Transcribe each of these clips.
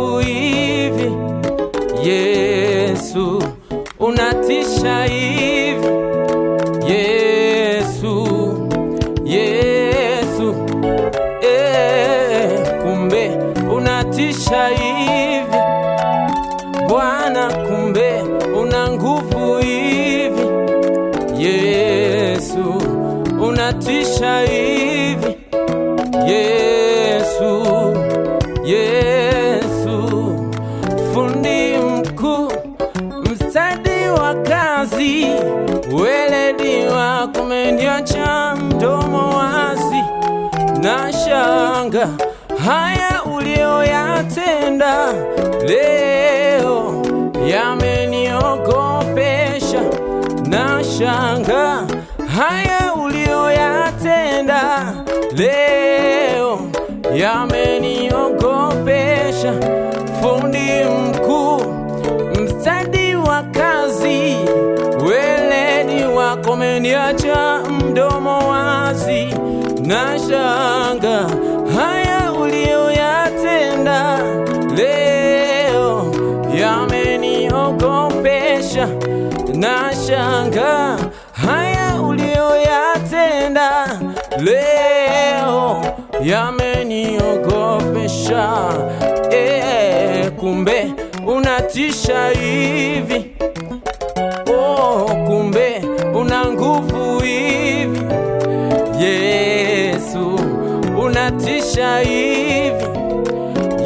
nguvu hivi. Yesu, unatisha hivi. Yesu, Yesu, kumbe unatisha hivi. Bwana, kumbe una nguvu hivi. Yesu, unatisha hivi. Yesu, Yesu, fundi mkuu, mstadi wa kazi, weledi wako umeniacha mdomo wazi, na shanga haya ulioyatenda leo yameniogopesha, na shanga haya ulioyatenda leo yameniogopesha. Fundi mkuu, mstadi wa kazi, weledi wako umeniacha mdomo wazi, na shanga haya ulioyatenda leo yameniogopesha, na shanga haya ulioyatenda leo yameniogopesha. Kumbe unatisha hivi. Oh, kumbe una nguvu hivi. Yesu, unatisha hivi.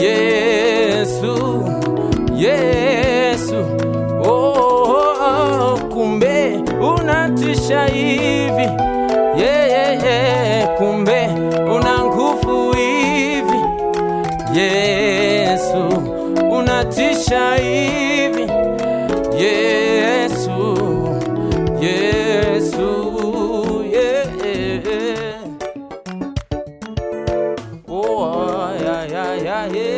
Yesu, Yesu, oh, oh, oh, kumbe unatisha hivi. Yeah, kumbe una nguvu hivi. Yesu, unatisha hivi. Yesu, Yesu, yeah. Oh, yeah, yeah, yeah, yeah.